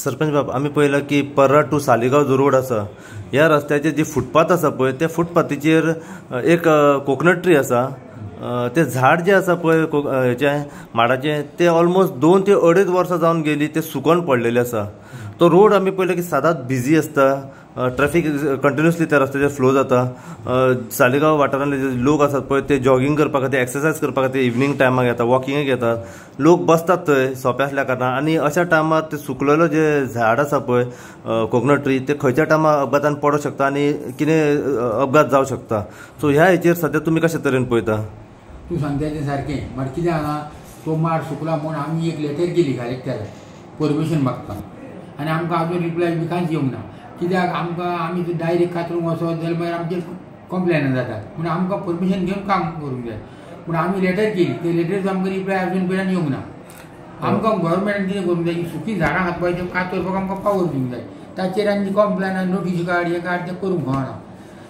सरपंच बाब, आमी पळयलां की पर्रा टू सालिगांव जो रोड आसा, ह्या रस्त्याचेर जी फुटपाथ आसा पळय, त्या फुटपाथीचेर एक कोकोनट ट्री आसा. ते झाड जे आसा पळय हेचें माडाचें, ते ऑलमोस्ट 2 ते 2.5 वर्सां जावन गेली, ते सुकोन पडलेले आसा. तो रोड आमी पळयला की सदांच बिजी आसता, ट्रॅफिक कंटिन्युअसली त्या रस्त्याचेर फ्लो जाता. सालिगांव वाठारांतले जे लोक आसात पळय, ते जॉगींग करपा खातीर, एक्सरसायज करपा खातीर इवनींग टायमाक येता, वॉकिंगेक येतात, लोक बसतात थंय सोंपे आसल्या कारणान. आनी अशा टायमार ते सुकलेलो जे झाड आसा पळय कोकोनट ट्री, ते खंयच्या टायमार अपघातान पडोंक शकता आनी कितें अपघात जावं शकता. सो ह्या हेचेर सद्या तुमी कशे तरेन पळयता? तूं सांगता तें सारकें, बट कितें जालां, तो माड सुकला म्हूण आमी एक लेटर केली कलेक्टराक परमिशन मागपाक, आनी आमकां अजून रिप्लाय बी कांयच येवंक ना. कित्याक आमकां आमी डायरेक्ट कातरूंक वचत जाल्यार मागीर आमचेर कंप्लेन जातात, पूण आमकां परमिशन घेवन काम करूंक जाय. पूण आमी लेटर केली, ते लेटरीचो आमकां रिप्लाय अजून पर्यंत येवंक ना. आमकां गव्हर्मेंटान कितें करूंक जाय, सुकी झाडां आहात पळय ते कातरपाक आमकां पावर दिवंक जाय. ताचेर आनी कंप्लेन नोटीस काड हें काड तें करूंक मेळना.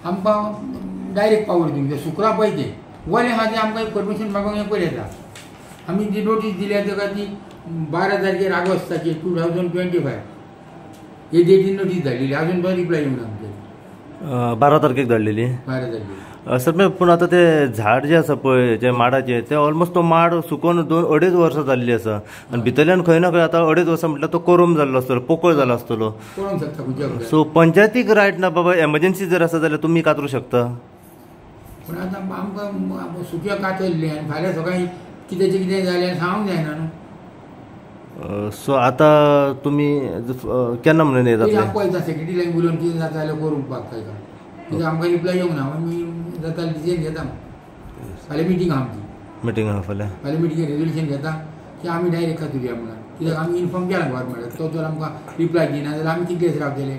आमकां डायरेक्ट पावर दिवंक जाय. सुकलां पळय तें वलें आहा तें आमकां परमिशन मागूंक हें पयर येता. आमी जी नोटीस दिल्या ताका ती 12 तारखेर ऑगस्टाची 2025 हे डेटीन नोटीस धाडलेली, अजून पण रिप्लाय येवंक ना आमचे. 12 तारखेक धाडलेली? 12 तारखेक सर. पूण आतां तें झाड जें आसा पळय, जें माडाचें, तें ऑलमोस्ट तो माड सुकोन 2-2.5 वर्सां जाल्लीं आसा आनी भितरल्यान खंय ना खंय आतां 2.5 वर्सां म्हटल्यार तो कोरोम जाल्लो आसतलो, पोकळ जालो आसतलो. पळोवंक शकता खंयच्या. सो पंचायतीक रायट ना बाबा, एमर्जन्सी जर आसा जाल्यार तुमी कातरूं शकता. पूण आतां आमकां सुक्या कातरलें आनी फाल्यां सकाळीं कित्याचें कितें जालें सांगूंक जायना न्हू. सो आतां तुमी केन्ना म्हणून हे जातलें? पळयता सेक्रेटरी लागीं उलोवन कितें जाता जाल्यार करूंक ताका, कित्याक आमकां रिप्लाय येवंक ना. आमी जाता डिसिजन घेता. फाल्यां मिटींग आहा आमची. मिटींग आहा फाल्यां? फाल्यां मिटींग रेजोल्युशन घेता की आमी डायरेक्ट कातरुया म्हणून, कित्याक आमी इन्फॉर्म केला गव्हर्मेंटाक. तो जर आमकां रिप्लाय दिना जाल्यार आमी कितले दीस रावतले.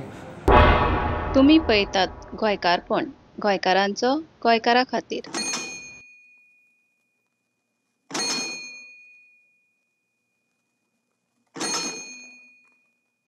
तुमी पळयतात गोंयकारपण, गोंयकारांचो गोंयकारा खातीर.